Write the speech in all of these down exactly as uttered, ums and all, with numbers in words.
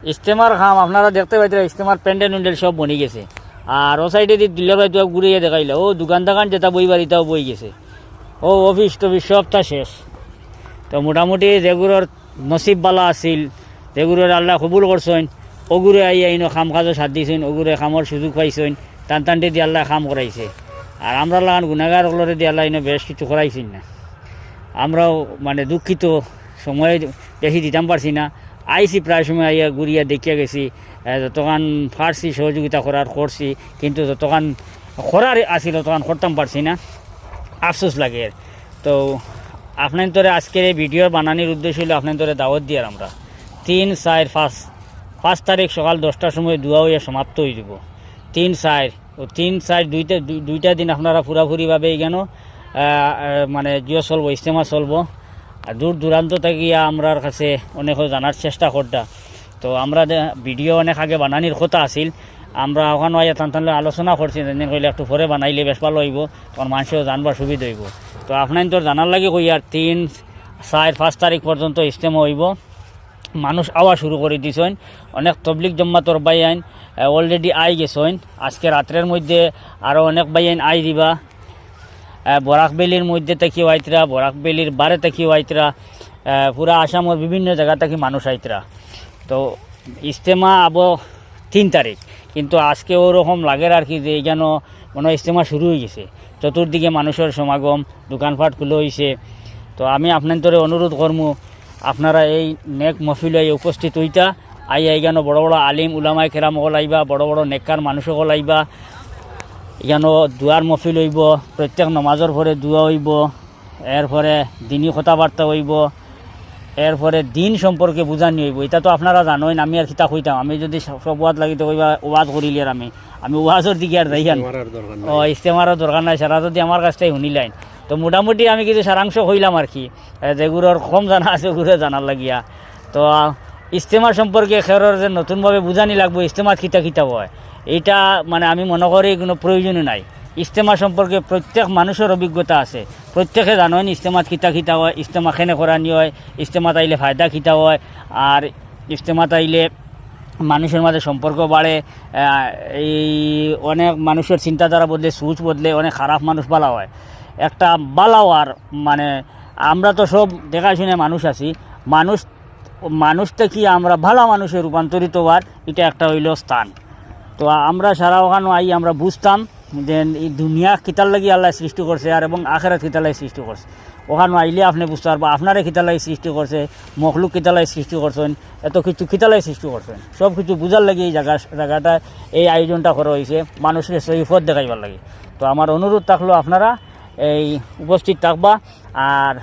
ইজতেমার কাম আপনারা দেখতে পাইতরা, ইজতেমার প্যান্ডেল উন্ডেল সব বনি গেছে। আর ও সাইডেদি দিলর ভাই তো ঘুরাইয়া দেখাইলা, ও দোকান দোকান যেটা বইবার ইটাও বই গেছে, ও অফিস টফিস সবটা শেষ। তো মোটামুটি যেগুলোর নসিব বালা আছিল, যেগুলোর আল্লাহ কবুল করছইন, ওগুলো আইয়া ইনো কাম কাজও সাথ দিছইন, ওগুলো কামর সুযোগ পাইছইন, টান টানটেদি আল্লাহ কাম করাইছে। আর আমরা লাখান গুনাগার অকলরেদি আল্লাহ ইনো বেশ কিছু করাইছইন না। আমরাও মানে দুঃখিত, সময় বেশি দিতাম পারছি না। আইছি প্রায় সময় আইয়া ঘুরিয়া দেখিয়া গেছি। এ, যতখান পারছি সহযোগিতা করার করছি, কিন্তু যতখান করার আছিল ততখান করতাম পারছি না, আফসোস লাগে। তো আপনাইনতরে আজকের এই ভিডিও বানানির উদ্দেশ্য হইল আপনাইনতরে দাওয়াত দিয়ার আমরা তিন, চাইর, পাঁচ, পাঁচ তারিখ সকাল দশটার সময় দোয়া হইয়া সমাপ্ত হয়ে যাব। তিন, চাইর, ও তিন, চাইর, দুইটা, দুই-, দুইটা দিন আপনারা পুরাপুরিভাবে এখানো, আহ, আহ, মানে জিও চলবো, ইজতেমা চলবো। আর দূর দূরান্ত থাকিয়া আমরার কাছে অনেকে জানার চেষ্টা করতা। তো আমরা দে-, ভিডিও অনেক আগে বানানির কথা আছিল, আমরা ওখানো আইয়া টান টান লইয়া আলোচনা করছি, যেন কইলে একটু পরে বানাইলে বেশ ভালো হইব, তখন মানুষেও জানবার সুবিধা হইব। তো আপনাইনতর জানার লাগি কইয়ার তিন, চাইর, পাঁচ তারিখ পর্যন্ত ইজতেমা হইব। মানুষ আওয়া শুরু করি দিছইন, অনেক তবলিগ জমাতর ভাইয়াইন, আহ, already আই গেছইন। আজকে রাত্রের মধ্যে আরও অনেক ভাইয়াইন আই দিবা। আহ, বরাক ভ্যালির মধ্যে থাকিও আইতরা, বরাক ভ্যালির বারে থাকিও আইতরা, আহ, পুরা আসামর বিভিন্ন জায়গা থাকি মানুষ আইতরা। তো ইজতেমা আবো তিন তারিখ, কিন্তু আজকে ওরকম লাগের আর কি যে এখানো মনে হয় ইজতেমা শুরু হয়ে গেছে। চতুর্দিকে মানুষের সমাগম, দোকানপাট খুলে হইছে। তো আমি আপনাইনতরে অনুরোধ করমু, আপনারা এই নেক মহফিলো উপস্থিত হইতা। আইয়া এখানো বড় বড় আলিম উলামায়ে কেরাম অকল আইবা, বড় বড় নেককার মানুষ অকল আইবা। এখানো দোয়ার মহফিল হইব, প্রত্যেক নমাজর পরে দোয়া হইব, এরপরে দিনি কথাবার্তা হইব, এরপরে দিন সম্পর্কে বুঝানি হইব। এটা তো আপনারা জানোইন, আমি আর কিতা কইতাম, আমি যদি সব, সব ওয়াজ লাগিতে কইবা, ওয়াজ করিলি আর আমি, আমি ওয়াজর দিকে আর যাইয়ার না। ইজতেমার আর দরকার নাই। ও, ইজতেমারও দরকার নাই, সারা যদি আমার কাছ থেকে শুনিলাইন। তো মোটামুটি আমি কিছু সারাংশ কইলাম আর কি, এ, যেগুলোর কম জানা আছে, ওগুলো জানার লাগিয়া। তো, আহ, ইজতেমা সম্পর্কে খেরর যে নতুনভাবে বুঝানি লাগবো, ইজতেমাত কিতা কিতা হয়, এটা মানে আমি মনে করি কোনো প্রয়োজনই নাই। ইজতেমা সম্পর্কে প্রত্যেক মানুষের অভিজ্ঞতা আছে, প্রত্যেকে জানোইন ইজতেমাত কিতা কিতা হয়, ইজতেমা কেনে করানি হয়, ইজতেমাত আইলে ফায়দা কিতা হয়, আর ইজতেমাত আইলে মানুষের মাঝে সম্পর্ক বাড়ে। আহ, এই অনেক মানুষের চিন্তাধারা বদলে, সোচ বদলে, অনেক খারাপ মানুষ ভালা হয়। একটা ভালা হওয়ার মানে আমরা তো সব দেখাশুনে মানুষ আছি, মানুষ, মানুষ থাকি আমরা ভালা মানুষে রূপান্তরিত হওয়ার এটা একটা হইল স্থান। তো আমরা সারা ওখানো আই আমরা বুঝতাম যে এই দুনিয়া কিতার লাগি আল্লাহ সৃষ্টি করছে আর এবং আখেরাত কিতার লাগি সৃষ্টি করছে। ওখানো আইলে আপনি বুঝতে পারবা আপনারে কিতার লাগি সৃষ্টি করছে, মখলুক কিতার লাগি সৃষ্টি করছেন, এত কিছু কিতার লাগি সৃষ্টি করছেন, সব কিছু বুঝার লাগি এই জায়গা, জায়গাটা, এই আয়োজনটা করা হয়েছে মানুষকে সহি পথ দেখাইবার লাগি। তো আমার অনুরোধ থাকলো আপনারা এই উপস্থিত থাকবা। আর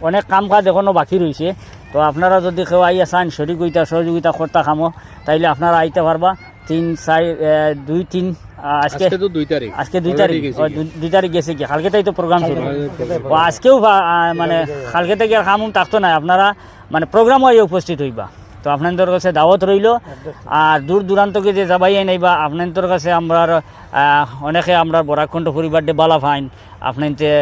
অনেক কাম কাজ এখনো বাকি রয়েছে, তো আপনারা যদি কেউ আইয়া চান শরিক হইতা, সহযোগিতা করতা কামো, তাইলে আপনারা আইতে পারবা। তিন, চাইর, এ, দুই, তিন, আহ, আজকে আজকে তো দুই তারিখ। আজকে দুই Already তারিখ, গেছে ও, কি? দুই, দুই তারিখ গেছে কি? কালকে তাই তো প্রোগ্রাম শুরু। কালকে তো প্রোগ্রাম। ও, আজকেও ভা-, আহ, মানে, কালকে থেকে আর কাম থাকতো না, আপনারা, মানে, প্রোগ্রাম হয়ে উপস্থিত হইবা। তো আপনাদের কাছে দাওয়াত রইল। আর দূর দূরান্ত থেকে যে যাবাই নাই বা আপনাদের কাছে আমরা, আহ, অনেকে আমরা বরাক কণ্ঠ পরিবার ডে বালা ফাইন, আপনাদের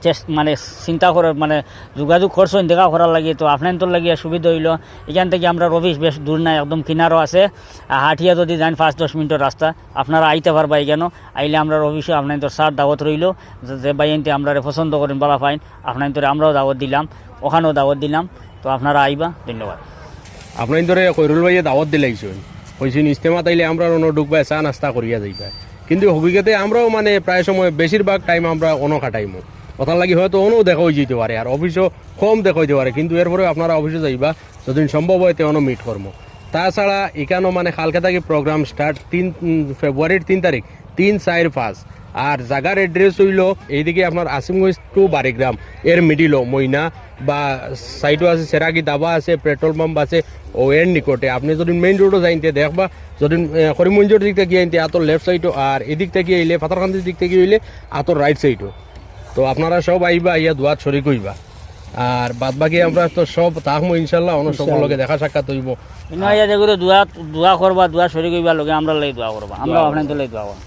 চেস-, মানে, চিন্তা করে, মানে, যোগাযোগ করছেন দেখা করার লাগি, তো আপনাদের লাগি সুবিধা হইল। এখান থেকে আমরা অফিস বেশ দূর নাই, একদম কিনারও আছে। আহ, হাঁটিয়া যদি যান পাঁচ দশ মিনিটের রাস্তা, আপনারা আইতে পারবা এখানো। আইলে আমরা অফিসে আপনাদের স্যার দাওয়াত রইল, যে, যে ভাইয়াইন্তে আমরা পছন্দ করেন, বালা ফাইন, আপনাদের আমরাও দাওয়াত দিলাম, ওখানেও দাওয়াত দিলাম। তো আপনারা আইবা, ধন্যবাদ। আপনাদের খৈরুল ভাইয়ে দাওয়াত দিলাইছইন, কইছইন ইজতেমাত আইলে আমরা অনো ঢুকবায় চা নাস্তা করিয়া যাইবা, কিন্তু হকিকতে আমরাও মানে প্রায় সময় বেশিরভাগ টাইম আমরা অনো কাটাইমু, ওটার লাগি হয়তো অনো দেখা হয়ে যেতে পারে, আর অফিসও কম দেখা হইতে পারে, কিন্তু এরপরেও আপনারা অফিসে যাইবা, যদি সম্ভব হয় তে অনো মিট করমু। তাছাড়া এখানো মানে কালকে থাকি প্রোগ্রাম স্টার্ট, তিন, উম, ফেব্রুয়ারির তিন তারিখ, তিন, চাইর, পাঁচ। আর জাগার অ্যাড্রেস হইল এইদিকে আপনার আসিমগঞ্জ টু বারিগ্রাম, এর মিডিলও মইনা বা সাইডও আছে, সেরাকি দাবা আছে, পেট্রোল পাম্প আছে, ও এর নিকটে। আপনি যদি মেইন রোডও যাইতে দেখবা, যদি, এ, করিমগঞ্জের দিক থেকে আইতে আতর লেফট সাইডও, আর এদিক থেকে আইলে, পাথারকান্দির দিক থেকে হইলে আতর রাইট সাইডও। তো আপনারা সব আইবা, আইয়া দোয়াত শরিক হইবা। আর বাদ বাকি আমরা তো সব থাকমু ইনশাল্লাহ, অন্য সব ইনশাল্লাহ। লগে দেখা সাক্ষাৎ হইব। ইনো আইয়া যেগুলো দোয়া, দোয়া করবা, দোয়া শরিক হইবা, লগে আমরা লগে দোয়া করবা, আমরাও দোয়া আপনাদের লগে দোয়া করবা।